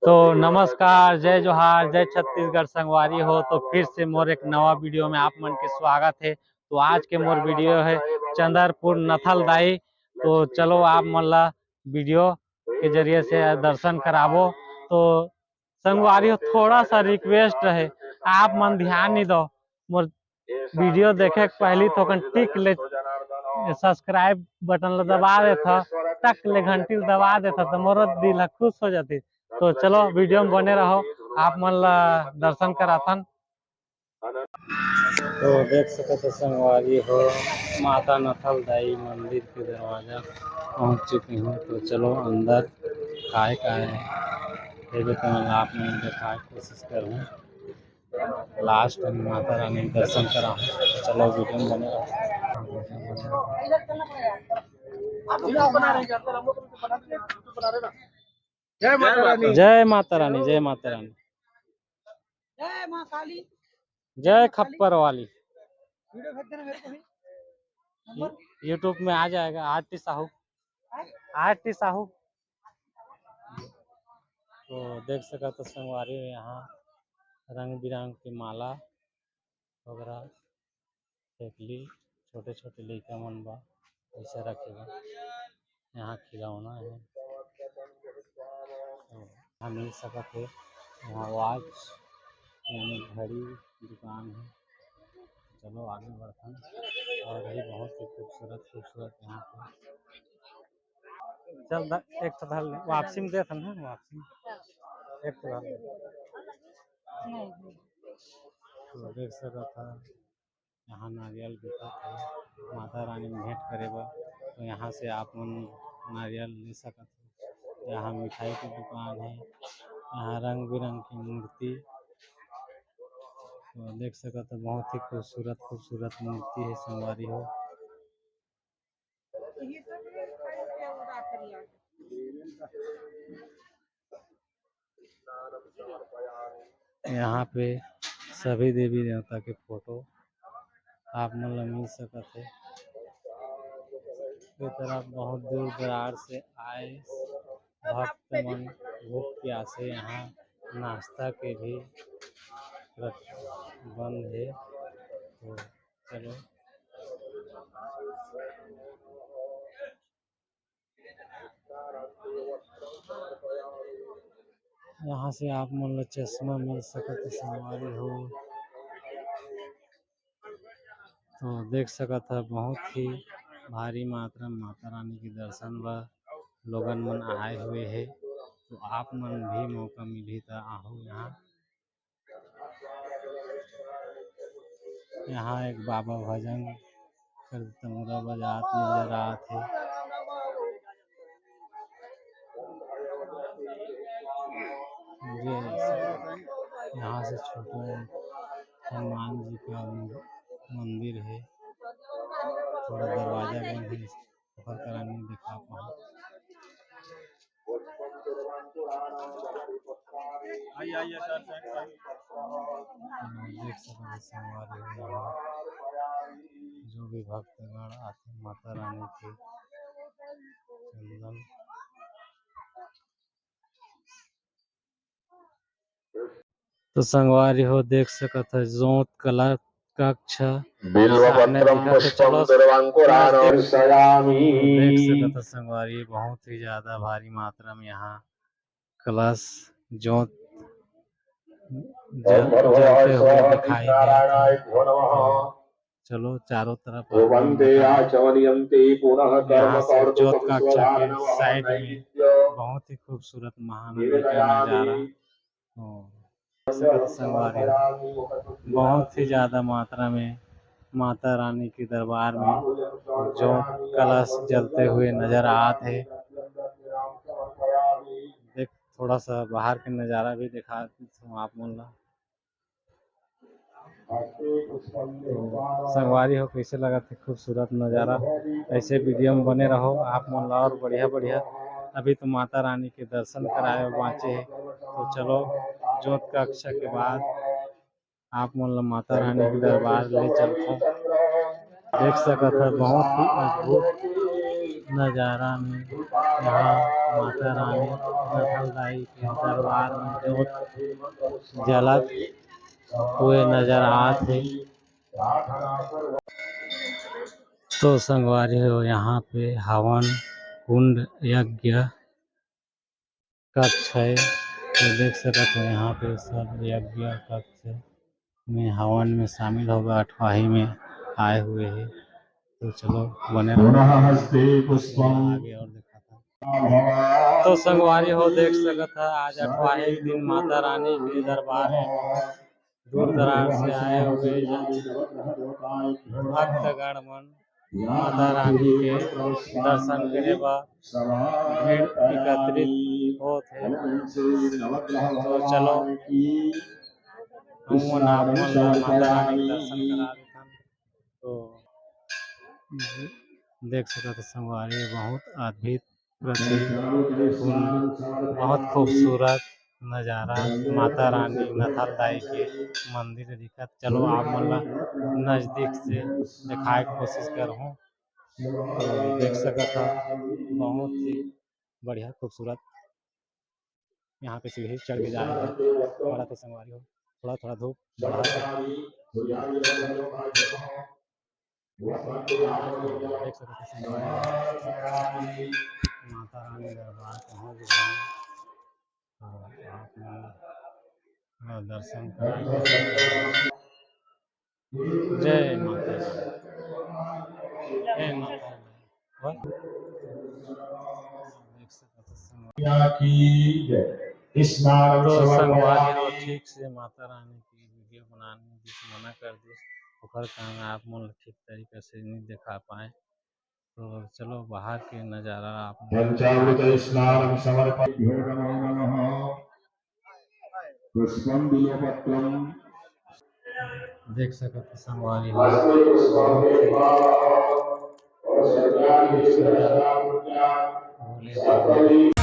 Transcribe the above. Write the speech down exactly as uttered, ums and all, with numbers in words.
तो नमस्कार, जय जोहार, जय छत्तीसगढ़ संगवारी हो। तो फिर से मोर एक नवा वीडियो में आप मन के स्वागत है। तो आज के मोर वीडियो है चंदरपुर नथल दाई। तो चलो आप मन ला वीडियो के जरिए से दर्शन कराबो। तो संगवारी हो, थोड़ा सा रिक्वेस्ट है, आप मन ध्यान नहीं दो, मोर वीडियो देखे के पहली थोकन टिक ले सब्सक्राइब बटन ला दबा देथा, टक ले घंटी ला दबा देथा, तो मोरो दिल ह खुश हो जाती। तो चलो वीडियो में बने रहो, आप मन ला दर्शन कराथन। तो देख सकत हो संगवारी हो, माता नथल दाई मंदिर के दरवाजा पहुंच चुके हूँ। तो चलो अंदर काय काय है, ये भी तो आप मन देखाए कोशिश करूँ। लास्ट में माता रानी के दर्शन करा हूँ। चलो वीडियो में बने रहो। जय माता रानी, जय माता रानी। जय माँ काली। जय खप्पर वाली। वीडियो भेज देना मेरे को भी। नंबर? YouTube में आ जाएगा, आरती साहू। आरती साहू। तो देख सकत हो संगवारी हो, यहाँ रंग बिरंग के माला वगैरह, टिकली, छोटे छोटे लइका मन बर पैसा रखे बर। यहाँ खिलौना है, तो यहाँ मिल सकत है। यहाँ वॉच यानी घड़ी दुकान है। चलो आगे बढ़थन। और भी बहुत ही खूबसूरत खूबसूरत यहाँ पे। चल द-, एक ठो धर ले, वापसी में देथन, है वापसी में एक ठो धर ले। तो देख सकत है, यहाँ नारियल बिकत है, माता रानी में भेंट करे बर। तो यहाँ से आप मन नारियल ले सकत हो। यहाँ मिठाई के दुकान है, यहाँ रंग बिरंग की मूर्ति। तो देख सकत हो, बहुत ही खूबसूरत खूबसूरत मूर्ति है संगवारी हो। यहाँ पे सभी देवी देवता के फोटो आप मन ला मिल सकत है। ये तरफ बहुत दूर दरार से आए भक्त मन भूख प्यासे यहाँ नाश्ता के भी प्रबंध है। तो चलो, यहाँ से आप मन ला चश्मा मिल सकत है संगवारी हो। तो देख सकत है, बहुत ही भारी मात्रा में माता रानी के दर्शन बर लोगन मन आए हुए है। तो आप मन भी मौका मिलही त आहू यहाँ। यहाँ एक बाबा भजन कर तमूरा बजात नजर आत हे। ये यहाँ से छोटा हनुमान जी का मंदिर है, थोड़ा दरवाजा बंद है, सफर करा नहीं दिखा पाए। आइए, आइए, सर, सर, सर। देख सकते हैं संगवारी हो, यहाँ जो भी भक्तगण आते हैं माता रानी के चंदन। तो संगवारी हो, देख सकत है जोत कला कक्ष बिल्वपत्रं पुष्पं दुर्वांकुराणं समर्पयामि। देख सकत है संगवारी, बहुत ही ज्यादा भारी मात्रा में यहाँ कलश जोत जलते हुए दिखाई देत है। चलो चारों तरफ यहाँ से जोत कक्ष के साइड में बहुत ही खूबसूरत महानदी का नजारा। संगवारी, बहुत ही ज्यादा मात्रा में माता रानी के दरबार में जोत कलश जलते हुए नजर आत है। देख, थोड़ा सा बाहर के नजारा भी दिखा देथों आप मन ला। संगवारी हो, कैसे लगत है खूबसूरत नजारा? ऐसे वीडियो में बने रहो, आप मन ला और बढ़िया बढ़िया। अभी तो माता रानी के दर्शन कराए बाँचे है, तो चलो जोत कक्ष के बाद आप मन ला माता रानी के दरबार ले चलथों। देख सकत है बहुत ही अद्भुत नजारा में यहाँ माता रानी नथल दाई के दरबार में जोत जलत हुए नजर आत हे। तो संगवारी हो, यहाँ पे हवन कुंड यज्ञ कक्ष है, तो देख सकत हो यहाँ पे सब यज्ञ कक्ष में हवन में शामिल होगा, अठवाही में आए हुए हैं। तो चलो बने रहो, पुनः हस्ते पुष्पम आगे और दिखाता। तो संगवारी हो, देख सकत है आज अठवाही के दिन माता रानी के दरबार में दूर दराज से आए हुए जन भक्तगण मन माता रानी के दर्शन करे बर भीड़ एकत्रित होत हे। तो चलो, हम मन आप मन ला माता रानी के दर्शन करा देथन। तो देख सकत हो संगवारी, बहुत अद्भुत प्रतीक, बहुत खूबसूरत नजारा। माता रानी नथल दाई के मंदिर दिखत। चलो, आप मन ला नजदीक से दिखाए के कोशिश करहूँ। तो देख सकत हो, बहुत ही बढ़िया, खूबसूरत। यहाँ पे सीढ़ी चढ़ के जाए हे। थोड़ा तो संगवारी हो, थोड़ा थोड़ा धूप बढ़ा है। देख सकत हो संगवारी, माता रानी दरबार पहुँच गए हैं। और आप मन दर्शन करा। जय माता दी। जय माता दी। बस। देख सकत हो संगवारी। तो संगवारी हो, ठीक से माता रानी के वीडियो बनाने में बीच मना कर दिस, ओकर कारण आप मन ला ठीक तरीका से नहीं दिखा पाए। तो चलो, बाहर के नजारा आप पंचामृत स्नान समर्पण। पुष्पम बिल्वपत्रम। देख सकत हो संगवारी हो, भोले बाबा